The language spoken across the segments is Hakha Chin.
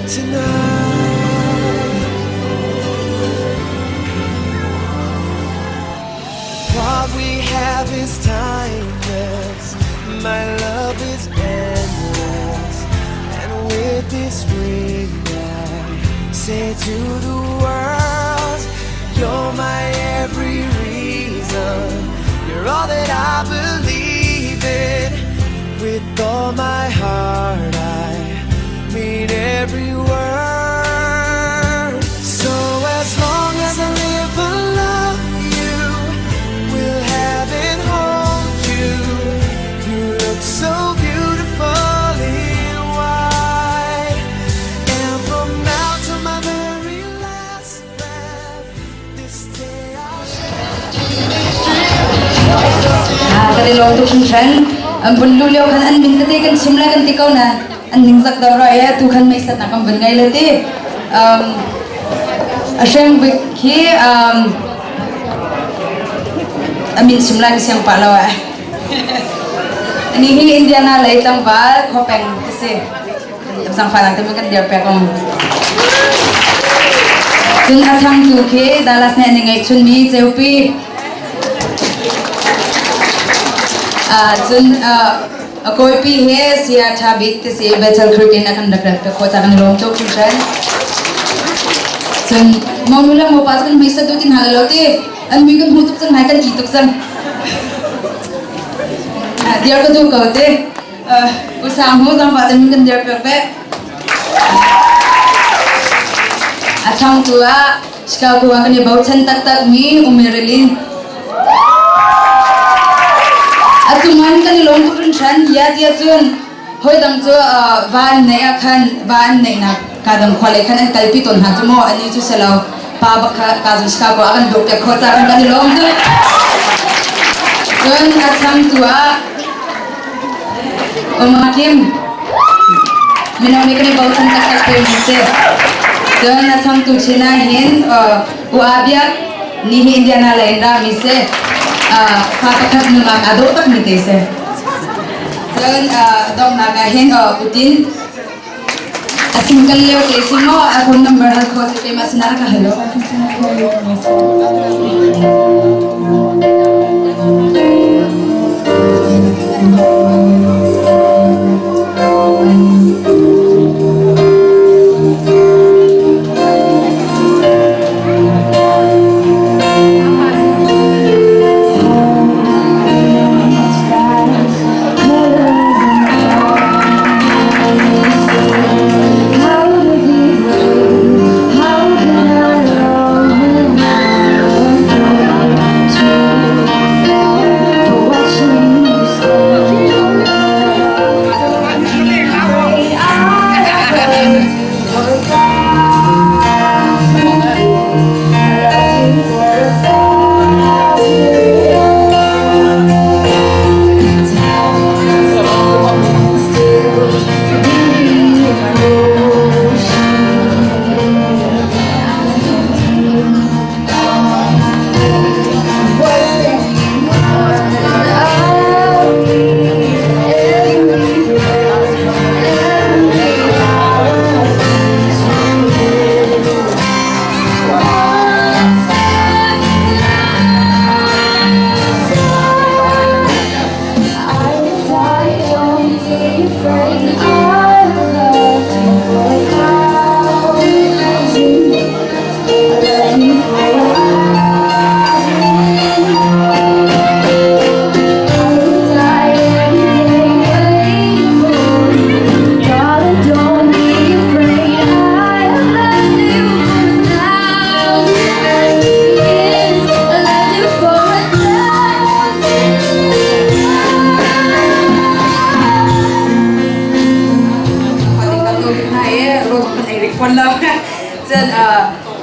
Tonight. What we have is timeless. My love is endless. And with this ring, I say to the world, You're my every reason. You're all that I believe in. With all my heart, I mean every word. So as long as I live, I love you. Will have and hold you. You look so beautiful in white. And from now to my very last breath, this day I'll Kan i lawm tuk hringhran. An vun lu lio khan an min tete kan chim lai kan ti ko na an ningzak deuh roi e tu khan meisat nak kan vun ngei le ti. A hreng bik khi a min chim lai ka siang pah lo eh. Ani hi Indiana lei tlangval khopeng ka si. Zangfa lang te kan dir pek ong. Cun a changtu khi Dallas nih an i ngeihchunmi Ceupi. Cun a kawipi he sia ṭha bik ti si Bethel Creek in a kan rak rat khawh ca kan i lawm tuk hringhran. Cun monu le mopa cu kan hmai tu tin hna lo ti an mui kan hmu tuk cang hai kan i tuk cang. Dir ka duh ko ti. Usang hu zangfah ten kan dir pek ve. A changtu ah Chicago ah kan i bochan taktak mi Umerilin. A cungan kan i lawm tuk hringhran ya tia cun hoi dang cu van nei ah khan van neihnak ka dang khua lei khan an kalpi tawn hna cu maw ani cu selo pa bak kha ka zong Chicago ah kan duk te kho ca kan i lawm tuk. Cun a changtu ah Uma Kim mino nih kan i bochan taktak te mi si. Cun a changtu chin ah hin U Abiak ni hi Indiana lei in ra mi si. Fa pakhat nungak aa dawh tak mi te si. Cun donghnak ah hin Utin a single lio te si maw a phone number hal kho si te ma sinah ka hal lo. Cun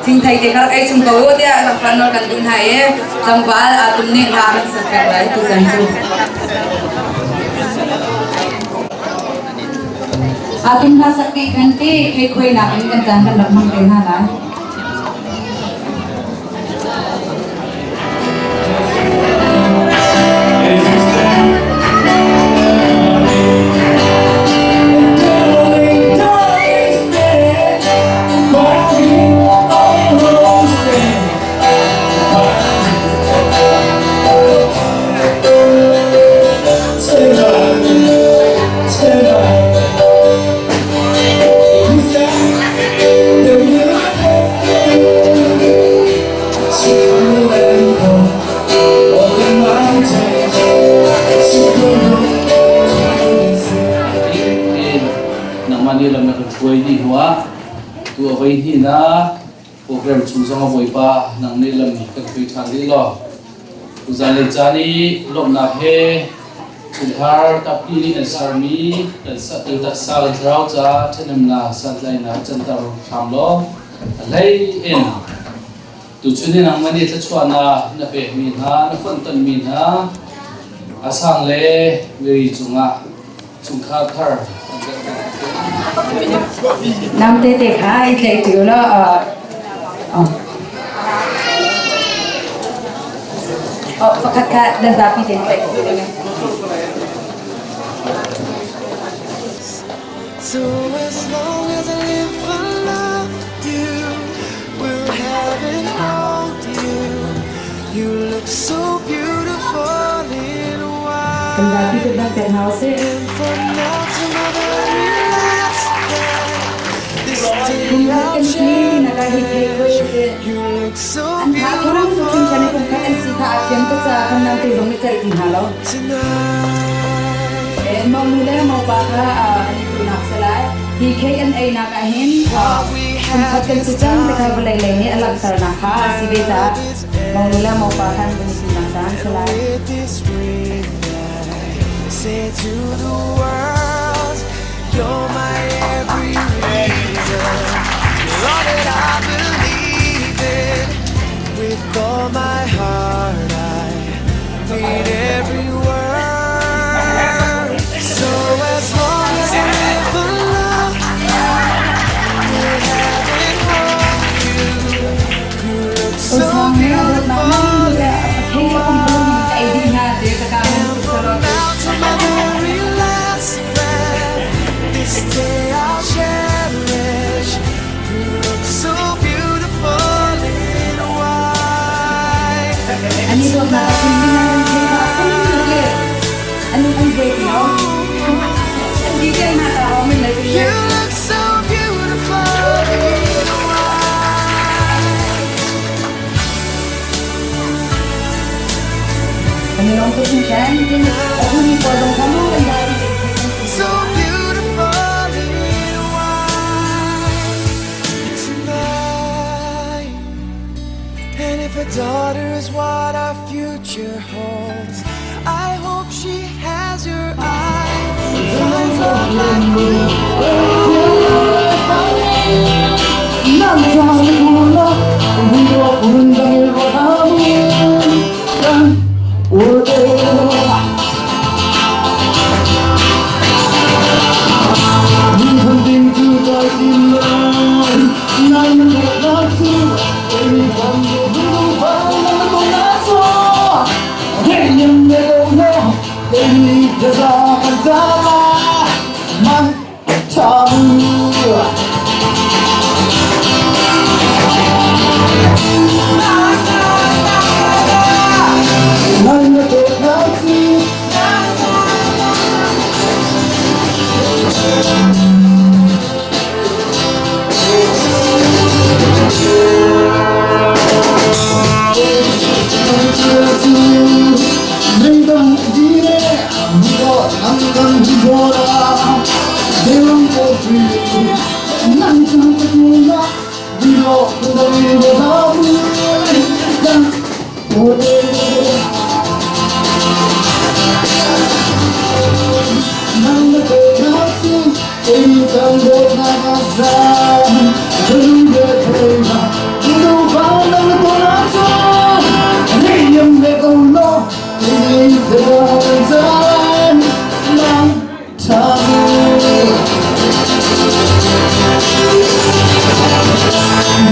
thingthei te kha rak ei chung ko u tiah rak nawl kan duh hna i tlangval aa tum nih hla kan sak peng lai tuzan cu. Aa tum hla sak ti kan ti khei khuai nak in kan caan kan rak hmang te hna lai. Puai dih hnuah tu a voi hnihnak program chung zong a Bawipa nang nih lam kan hui ṭhan rih law tuzan lei caan i lawmhnak he chungkhar tappi nih an sermi kan taksa kan thlarau ca ṭhahnemnak santlainak canter hram law a hlei in tuchun i nangmah nih thluachuahnak na pekmi hna na fonhtonhmi hna a sang le miri cungah chungkhar thar Nam te te kha i tlaih ṭi law pakhat kha na zapi tein tlaih ko. So as long as I live, I love you. Will have and hold you. You look so beautiful in Kan zapi white. te bak te hna usih. And from now to my very last breath, this day Kum khat I'll kan si na ka hi thei ko cherish. si. You look so An tha thorang beautiful hrim chan kum khat an si kha a fiang tuk caah kan nau te zong nih celh ti hna lo. tonight. Mau nu le mau pa kha an i nak salai. Hi cake an ei nak ah hin What we kum khat have kan is si cang ti kha vawlei lei nih a langhter nak kha a si ve caah love is mau nu le mau pa kha an vun si nak caan And salai. with this ring, I say to the world, you're my every reason. You're all that I believe in. With all my heart, I mean every word. So as long as I live, I love you. Will have and hold you. You look O so sang ne a na beautiful mang le a in thei a kum pum ka ei ding ha te ka ka And mun from salo te. now to my very last breath, this day I'll cherish. You look so beautiful in white Ani dawt na a phun ding an thei kha a phun le an an break no. An detail na ka min le You look so beautiful in white. Kan i lawm tuk hringhran. Cun a huni pawl zong kha maw kan zapi te So beautiful in white tonight. And if a daughter is what our future holds, I hope she has your eyes. Finds love like you.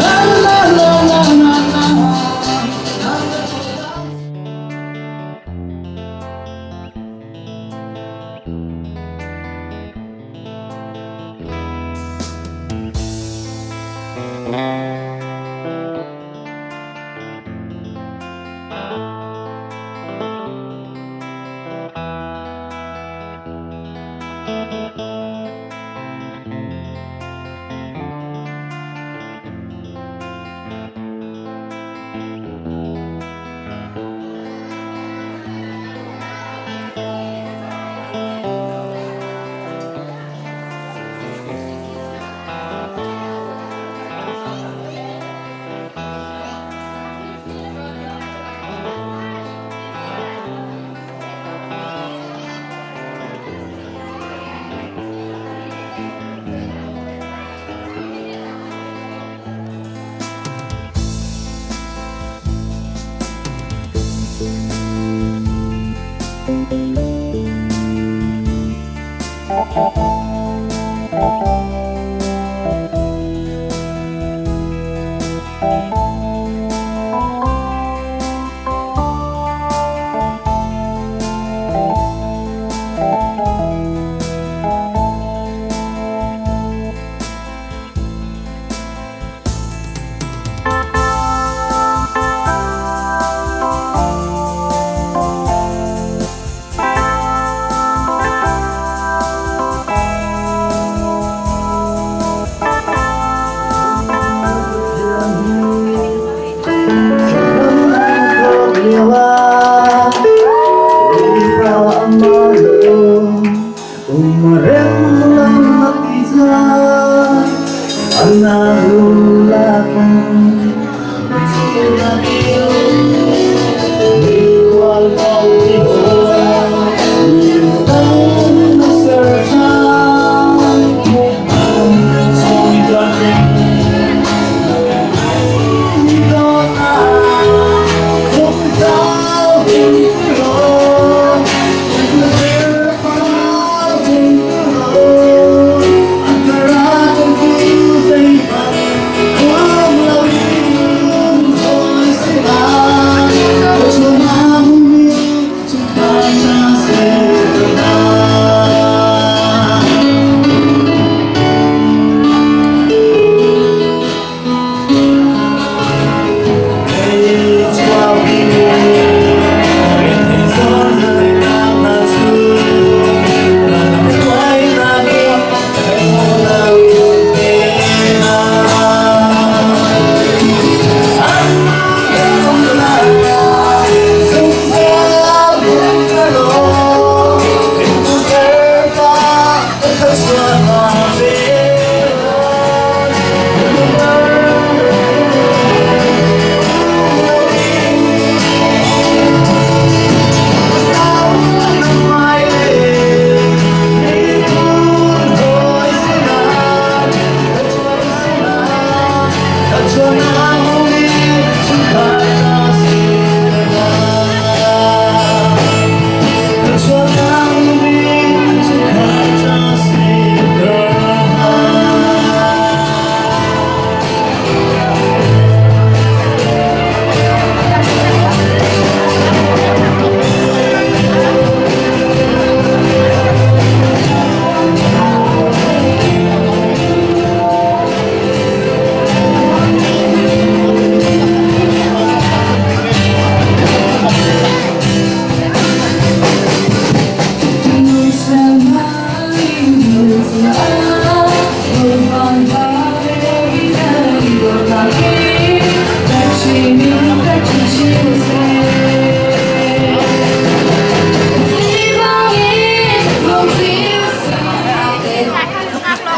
La la la.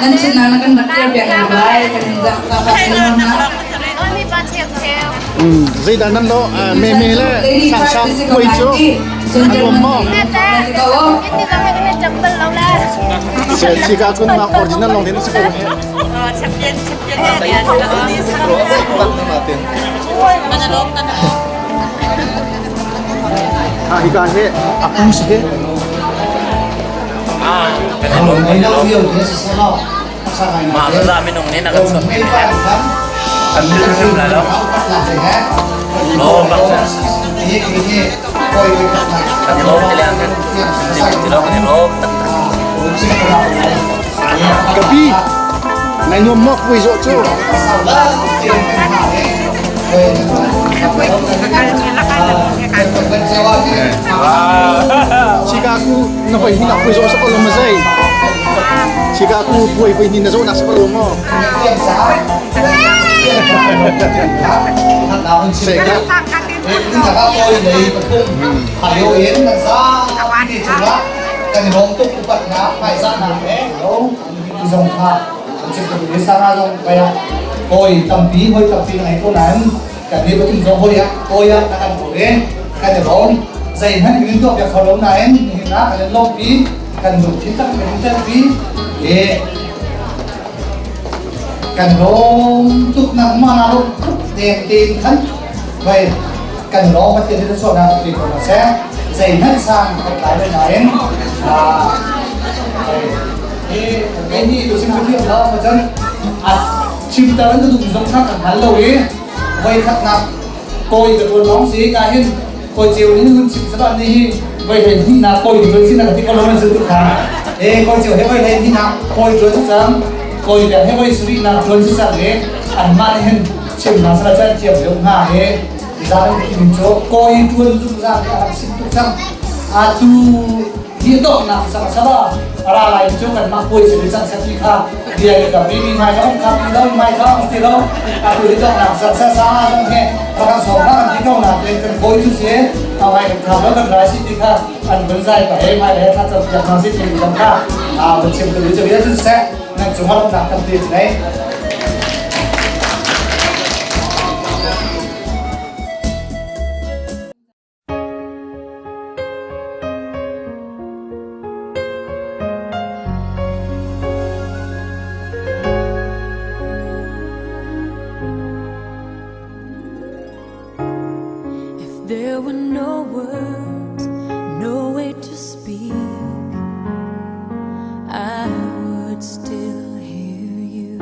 Nan chinnak na kan rak kir piak hna lai kan in zak ka fa na. Zeidah nan lo me me le sang sang kuai cu an uam maw? Chika kun ma original long din si ko he. Ha hika he aku si he. Mah za minung nih na kan chuah pi kan hrim lai lo. Lawm bak cu. Kan i lawm ti leng kan ti lo kan i lawm taktak. Kapi nai nuam mok vui zo cu. Chicago na hoi hi na vui zo sa ko lo ma zai. Chicago vui vui ni na zo nak sa ko lo mo. Seka. Hoi tampi hoi tampi ngai ko nain kan nih pathum zong hoi ah hoi ah kan ko ve kan i lawm zeihmanh kan in tuah piak kho lo nain nihin ah kan in lawmpi kan lungthin tak kan in telpi e kan lawm tuk nak ma na ro tuk deng tein khan vai kan lawm pathian hi chuah nak pe ko na se zeihmanh sang kan tlai lo nain hi kei nih tu sim thiam lo ma cun a chimter an duh zong kha kan hal lo i voi khatnak kawi ka tuan lawng si ka hin kawi ceu nih hun chim sabah ni hi voi hlei hnih na kawi tuan sin ka ti ko lo man su tu kha e kawi ceu he voi hlei hnih na kawi tuan cang kawi bia he voi suri na tuan si cang e an mah nih hin chim na sala chan thiam deuh hnga he zan kim chu kawi tuan zungzal he a rak sim tuk cang atu hi dawtnak sang sala ra lai cu kan mah puai si sang sa ti kha bia ke ka mi mi mai kha kha pi lo mai kha ti lo a tu hi dawtnak sang sa sa zong he kan som na kan ti ko na te kan koi tu se a mai kan kha lo kan rai si ti kha an bun zai pa he mai le tha cham piak na si ti zong kha a bun chim tu chu ya chu se nan chung halok nak kan ti nei. were no words, no way to speak, I would still hear you.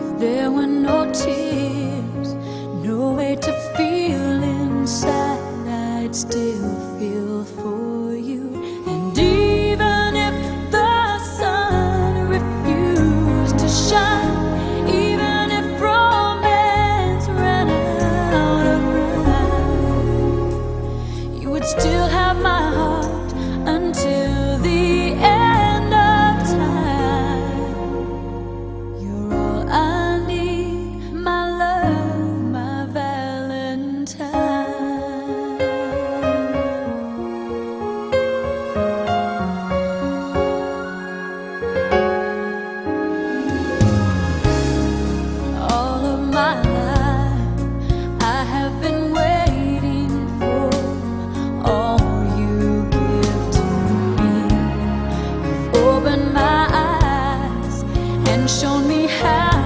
If there were no tears, no way to feel inside, I'd still feel for you. And even if the sun refused to shine, even if romance ran out of rhyme, you would still have my heart until the end of time. You're all I need, my love, my Valentine. All of my life, I have been waiting for all you give to me. You've opened my eyes and shown me how.